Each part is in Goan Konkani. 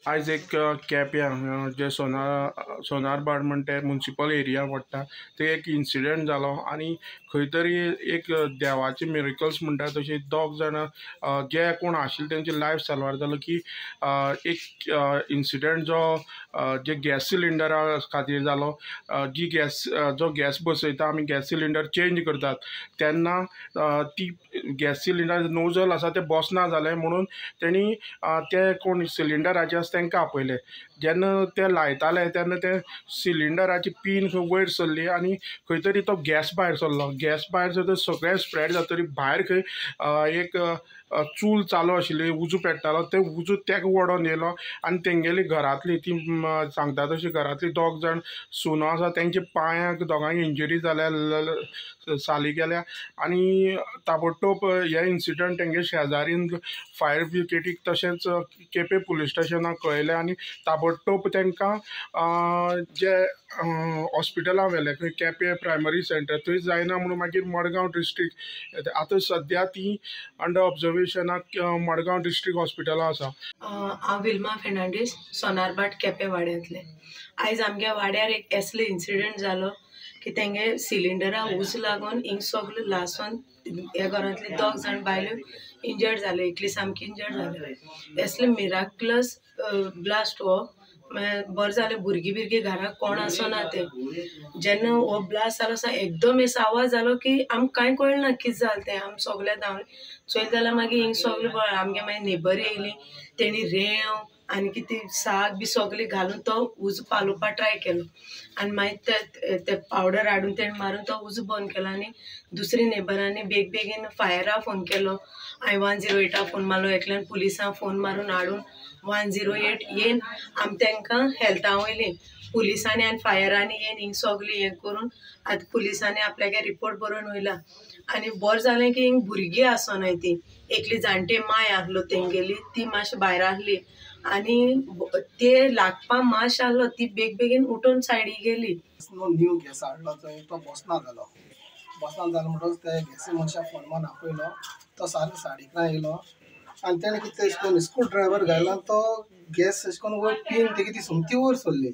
आयज एक केप्यां जे सोनारभाट म्हणटा ते मुन्सिपल एरिया पडटा थंय एक इन्सिडंट जालो आनी खंय तरी एक देवाचे मिरेकल्स म्हणटा तशें दोग जाणां जे कोण आशिल्ले तेंचे लायफ साल्वार जालो की एक इन्सिडंट जो जे गॅस सिलिंडरा खातीर जालो. जी गॅस जो गॅस बसयता आमी गॅस सिलिंडर चेंज करतात तेन्ना ती गॅस सिलिंडर नोजल आसा तें बसना जालें म्हणून तेणी ते कोण सिलिंडराचे आसा तांकां आपयले. जेन्ना ते लायताले तेन्ना ते सिलिंडराची पीन खंय वयर सरली आनी खंय तरी तो गॅस भायर सरलो. गॅस भायर सरतरी सगळें स्प्रेड जातरी भायर खंय एक चूल चालू आशिल्ली, उजो पेट्टालो, ते उजो तेका ओडोन येयलो आनी तेंगेली घरांतली ती सांगता तशी घरांतली दोग जाण सुनो आसा तेंच्या पांयांक दोगांक इंजरी जाल्या, साली गेल्या आनी ताबडतोब हे इन्सिडंट तेंगे शेजारीन फायर ब्रिगेडीक तशेंच केपें पुलीस स्टेशनाक कळयलें आनी ताबडतोब तांकां जे हॉस्पिटलां व्हेलें खंय केपें प्रायमरी सेंटर थंय जायना म्हणून मागीर मडगांव डिस्ट्रिक्ट आतां सद्या ती अंडर ऑब्जर्वेशनाक मडगांव डिस्ट्रिक्ट हॉस्पिटलां आसा. हांव विल्मा फेर्नांडीस, सोनारभाट केपें वाड्यांतलें. आयज आमगे वाड्यार एक असलो इन्सिडंट जालो की तेंगे सिलिंडरा उजो लागून हिंग सगळें लासून ह्या घरांतले दोग जाण बायल्यो इंजर्ड जाल्यो, एकली सामकी इंजर्ड जाल्यो. असले मिराकलस ब्लास्ट हो बरें जालें भुरगीं बिरगीं घराक कोण आसना ते. जेन्ना हो ब्लास्ट जालो एकदम असो आवाज जालो की आमकां कांय कळना कितें जालें तें. आमी सगळे धांवले चोयलें जाल्यार मागीर हिंग सगळें आमगे मागीर नेबर येयली, तेणी रेंव आनी कितें साक बी सगळें घालून तो उजो पालोवपाक ट्राय केलो आनी मागीर ते पावडर हाडून तेणें मारून तो उजो बंद केलो. आनी दुसरी नेबरांनी बेग बेगीन फायरा फोन केलो, हांवें 108 फोन मारलो, एकल्यान पुलिसांक फोन मारून हाडून 108 येवन आमी तांकां हेल्था वयली पुलिसांनी आनी फायरांनी येवन हिंग सगळें हें करून आतां पुलिसांनी आपल्यागे रिपोर्ट बरोवन वयला. आनी बरें जालें की हिंग भुरगीं आसनाय, ती एकली जाणटी माय आहलो तेंगेली, ती मातशी भायर आहली आनी ते लागपा मातशें आहलो, ती बेग बेगीन उठून सायडी गेली. न्यू गॅस हाडलो थंय तो बसना जालो, बसना जालो म्हणटकच ते गॅसी मनशाक फोन मारून आपयलो, तो सारको 11:30 येयलो आनी तेणें कितें अशें करून स्क्रू ड्रायवर घायला, तो गॅस अशें करून वयर पीन तेगी ती सोमती वयर सरली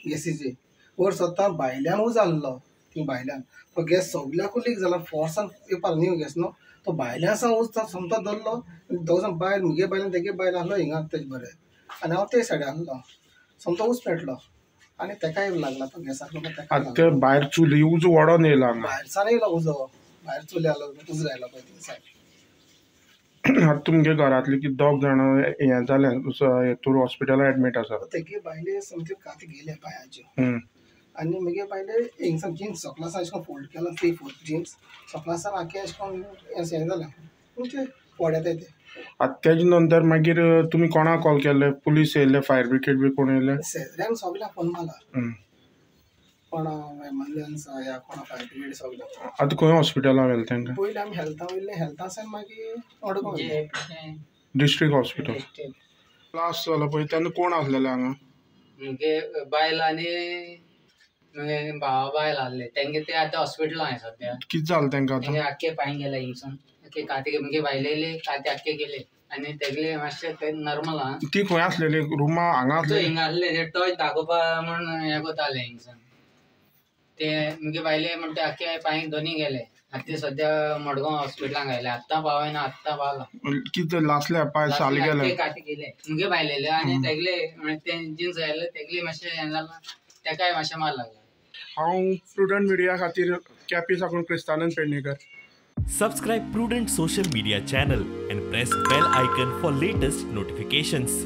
गॅसीची. वयर सरता भायल्यान उजो आहलो, ती भायल्यान तो गॅस सगल्याकूय लीक जाला, फोर्सान येवपाक न्यू गॅस न्हू, तो भायल्यान सावन उजो सोमतो धरलो. दोग जाण बायल, मुगे बायल तेगे बायल आहलो हिंगा तेजे बरें आनी हांव ते सायडीन आहलो, सोमतो उजो पेटलो आनी तेकाय लागला तो गॅसाक. आतां भायर चुली उजो ओडोन येयला, भायरसान येयलो उजो, भायर चुली आहलो उजो आयलो पळय ती सायड. आतां तुमगे घरांतली की दोग जाणां हें जालें हेतूर हॉस्पिटलान एडमीट आसा, तेगे बायले सामक्यो काती गेले पांयाच्यो आनी मुगे बायले हिंगसान जीन्स सकलासान अशें करून फोल्ड केला, 3 4 जीन्स सकलासान आख्खें अशें करून हें जालें म्हणजे फोड्याताय ते. आतां तेजे नंतर मागीर तुमी कोणाक कॉल केल्ले? पुलीस येयले, फायर ब्रिगेड बी कोण येयले? शेजऱ्यांक सगळ्यांक फोन मारला, कोणा एम्बुलन्स या कोणा फायर ब्रिगेड सगळ्यांक. आतां खंय हॉस्पिटलान व्हेलें तांकां? पयलीं आमी हेल्था वयले, हेल्था सावन मागीर मडगांव डिस्ट्रिक्ट हॉस्पिटल. ब्लास्ट जालो पळय तेन्ना कोण आसलेले हांगा? मुगे बायल आनी मुगे भावा बायल आहले, तेंगे ते आतां हॉस्पिटलान आसा सद्या. कितें जालें तांकां आतां? तेंगे आख्खे पांय गेले हिंगसून, आख्खे काती मुगे बायलेले काती आख्खे गेले आनी तेगले मातशे ते नॉर्मल आहा. ती खंय आसलेली? रुमा हांगा आसलेली? हिंगा आहले, ते टॉर्च दाखोवपा म्हूण हें करताले हिंगसून. ते मुगे बायले म्हणटा आख्खे पांय दोनी गेले, आतां ते सद्या मडगांव हॉस्पिटलान घायले, आत्तां पावना आत्तां पावला. कितें लासले पांय साल गेले? काती गेले मुगे बायलेले आनी तेगले ते जीन्स घायले तेगले मातशें हें जालां, तेकाय मातशें मार लागला. हांव प्रुडंट मिडिया खातीर केपें साकून Kristanand Pednekar. Subscribe Prudent social media channel and press bell icon for latest notifications.